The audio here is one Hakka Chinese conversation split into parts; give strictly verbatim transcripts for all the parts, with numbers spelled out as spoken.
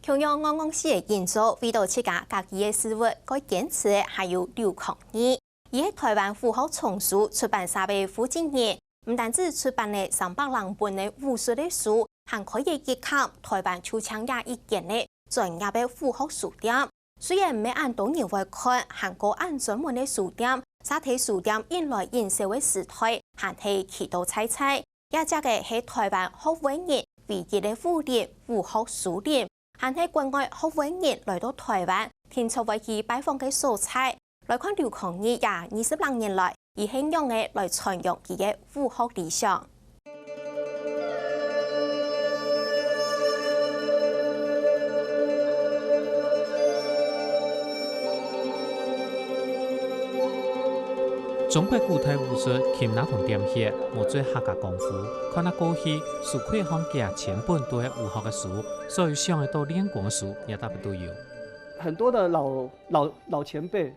共樣戇戇死个今朝，為著自家家己个事物，該堅持个還有劉匡義。佢係臺灣武學叢書出版社个負責人，毋單止出版了三百零本个武術个書，還開了一間臺灣就淨這一間个專業个武學書店。雖然毋係恁多人會看，還過恁專門个書店，嗄在書店人來人少个時代，還係企到在在。 這隻个係臺灣學會人唯一个武林武學書店，還係國外學會人來到臺灣，定著會去拜訪个所在。來看劉匡義這二十零年來，佢係仰仔來傳揚佢个武學理想。 中國古代武術，擒拿同點穴，無做客家功夫，看啊過去，書櫃項幾下千本都係武學个書，所以想得到練功个書也大部分都有。很多的老老老前辈，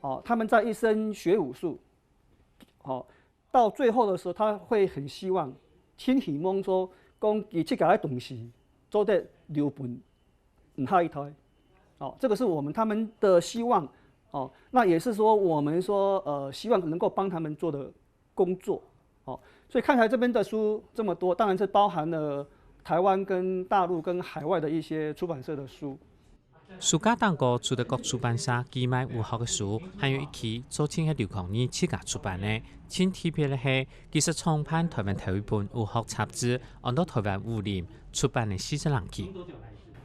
哦，他们在一生学武术，哦，到最后的时候，他会很希望，很希望说，讲佢自家个东西做得留分 嗯，下一胎。哦，这个是我们他们的希望。哦，那也是说我们说，呃，希望能够帮他们做的工作。哦，所以看台这边的书这么多，当然是包含了台湾跟大陆跟海外的一些出版社的书。书架頂高除了各出版社寄賣武學个書，還有一期做盡係劉匡義自家出版个。盡特別个係，佢識創辦臺灣頭一本武學雜誌，安到《臺灣武林》，出版了四十零期。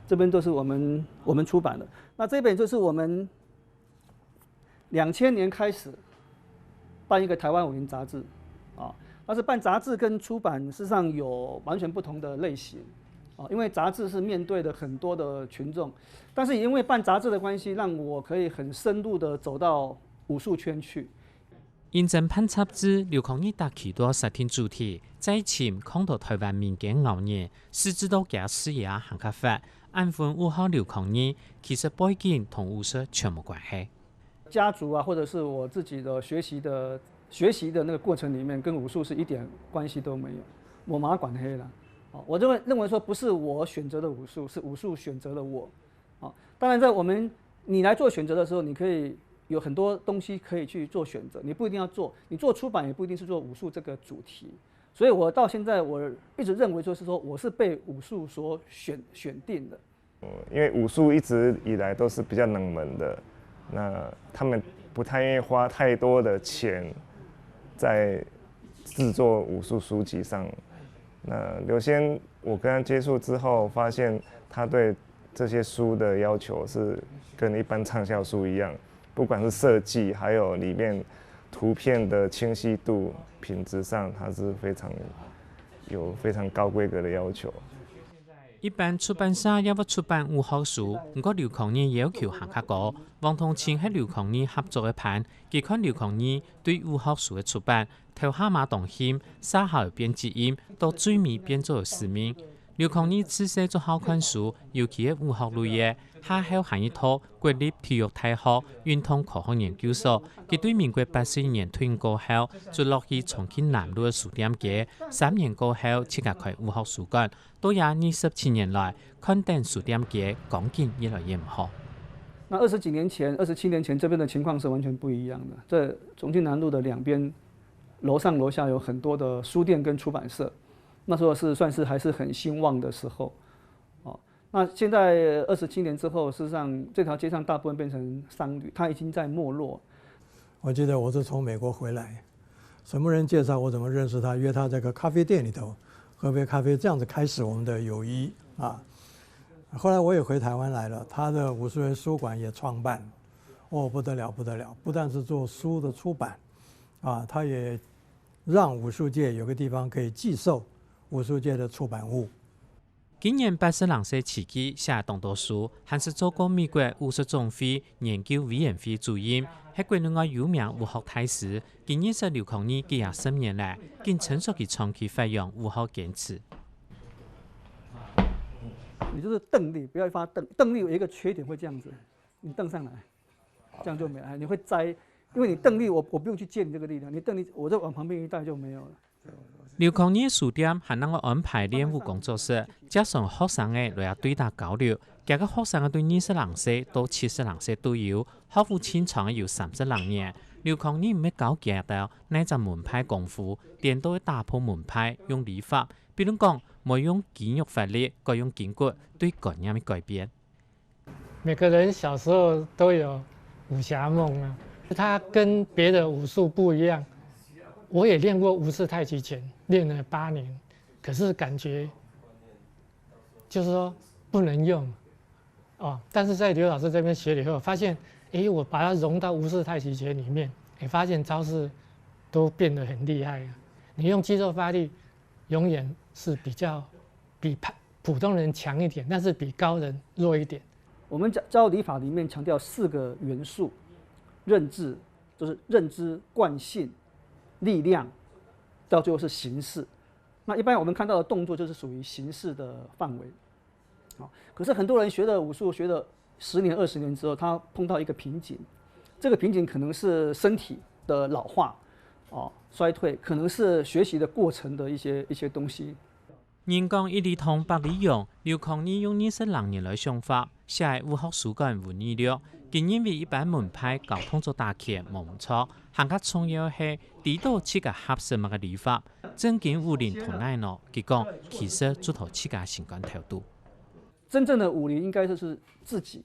这边都是我们我们出版的。那这本就是我们两千年开始办一个台湾武林杂志啊，但是办杂志跟出版事实上有完全不同的类型啊，因为杂志是面对的很多的群众，但是也因为办杂志的关系，让我可以很深入的走到武术圈去。 認真辦雜誌，劉匡義逐期都設定主題，再尋囥到臺灣民間奧義，甚至到厥時也還較闊。恁分武學劉匡義，其實背景同武術全無關係。家族啊，或者是我自己的学习的学习的那个过程里面，跟武术是一点关系都没有，我马关黑了。哦，我认为认为说，不是我选择了武术，是武术选择了我。哦，当然，在我们你来做选择的时候，你可以有很多东西可以去做选择，你不一定要做，你做出版也不一定是做武术这个主题。所以我到现在我一直认为，就是说我是被武术所选选定的。因为武术一直以来都是比较冷门的，那他们不太愿意花太多的钱在制作武术书籍上。那刘先，我跟他接触之后，发现他对这些书的要求是跟一般畅销书一样，不管是设计，还有里面图片的清晰度、品质上，它是非常有非常高规格的要求。一般出版社也會出版武學書，毋過劉匡義要求還較高。黃同清係劉匡義合作个伴，佢看劉匡義對武學書个出版，頭下嘛當興，續下有編輯印，到最尾變做有使命。劉匡義自細就好看書，尤其係武學類个，下後還去讀國立體育大學運動科學研究所。佢對民國八十一年退伍過後，就落去重慶南路个書店街，三年過後自家開武學書館。到這二十七年來，看等書店街光景越來越毋好。那二十几年前、二十七年前，这边的情况是完全不一样的。这重庆南路的两边，楼上楼下有很多的书店跟出版社，那时候是算是还是很兴旺的时候。哦，那现在二十七年之后，事实上这条街上大部分变成商旅，它已经在没落。我记得我是从美国回来，什么人介绍我怎么认识他，约他在个咖啡店里头喝杯咖啡，这样子开始我们的友谊啊。后来我也回台湾来了，他的武术会书馆也创办，哦，不得了，不得了，不但是做书的出版，啊，他也让武术界有个地方可以寄售武术界的出版物。今年八十零歲起居寫當多書，還係做過美國武術總會研究委員會主任，係國內外有名武學大師。今日識劉匡義幾下十年來，緊承受佢長期發揚武學堅持。你就是蹬力，不要发蹬，蹬力有一个缺点会这样子，你蹬上来，这样就没了，你会栽，因为你蹬力我我不用去借你这个力量，你蹬力我再往旁边一带就没有了。劉匡義書店還能夠安排練武工作室，接送學生仔來這對打交流。佢个學生仔對二十零歲到七十零歲都有，學武進場有三十零年。劉匡義毋係教佢兜哪隻門派功夫，顛倒會打破門派，用理法，比如講，毋用肌肉發力，改用筋骨，對觀念个改變。 每个人小时候都有武侠梦啊。他跟别的武术不一样，我也练过吴式太极拳，练了八年，可是感觉就是说不能用哦。但是在刘老师这边学了以后，发现，诶，我把它融到吴式太极拳里面，也发现招式都变得很厉害啊。你用肌肉发力，永远是比较比普通人强一点，但是比高人弱一点。 我们教教理法里面强调四个元素：认知，就是认知、惯性、力量，到最后是形式。那一般我们看到的动作就是属于形式的范围。好，可是很多人学了武术，学了十年、二十年之后，他碰到一个瓶颈，这个瓶颈可能是身体的老化，哦，衰退，可能是学习的过程的一些一些东西。 人講一理通百理用，劉匡義用二十零年來想法，寫个武學書館無二六，佢認為一般門派教動作打拳無毋著，還較重要个係知著自家合適麼个理法。正經武林同哪呢？佢講，其實就在自家心肝頭肚。真正的武林应该就是自己，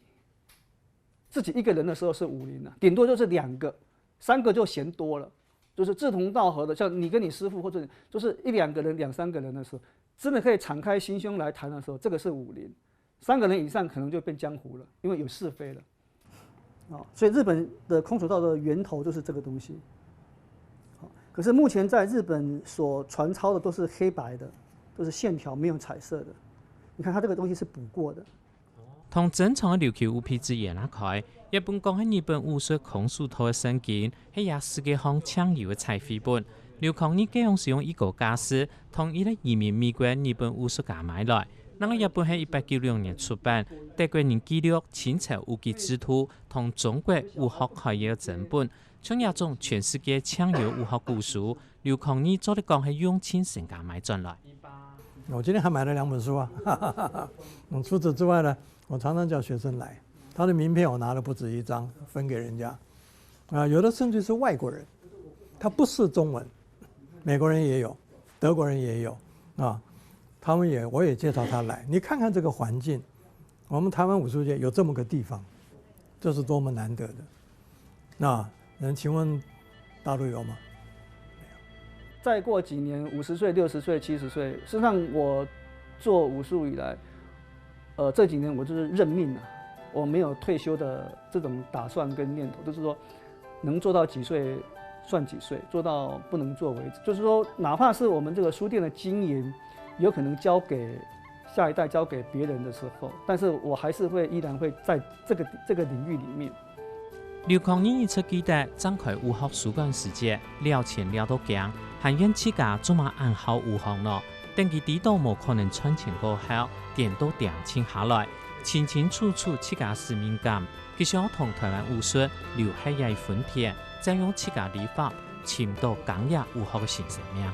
自己一个人的时候是武林啊，顶多就是两个、三个就嫌多了。就是志同道合的，像你跟你师父，或者就是一两个人、两三个人的时候，真的可以敞开心胸来谈的时候，这个是武林。三个人以上可能就变江湖了，因为有是非了。哦，所以日本的空手道的源头就是这个东西。好，可是目前在日本所传操的都是黑白的，都是线条，没有彩色的。你看它这个东西是补过的。 同正常个琉球武皮子也拉開，一般講係日本武術空手道个聖經，係這世界上淨有个彩繪本。劉匡義个樣係用一個價數，同一粒移民美國个日本武術家買來，另外一本係一八九六年出版，德國人記錄清朝武技制度同中國武學概要个真本，像這種全世界淨有武學古書，劉匡義做得講係用盡身家買轉來。我今天还买了两本书啊。嗯，除此之外呢，我常常叫学生来，他的名片我拿了不止一张，分给人家。啊，有的甚至是外国人，他不识中文，美国人也有，德国人也有啊。他们也，我也介绍他来，你看看这个环境，我们台湾武术界有这么个地方，这是多么难得的。那能请问大陆有吗？再过几年，五十岁、六十岁、七十岁，事实上我做武术以来，呃，这几年我就是认命了，我没有退休的这种打算跟念头，就是说能做到几岁算几岁，做到不能做为止。就是说，哪怕是我们这个书店的经营，有可能交给下一代、交给别人的时候，但是我还是会依然会在这个这个领域里面。刘匡义一直記得張開武學書館時節，了錢了到驚，還願自家做麼恁好武行咯。等佢知道無可能賺錢過後，顛倒恬靜下來，清清楚楚自家使命感，佢想同台灣武術留下一分天，再用自家理法尋到耕野武學个新生命。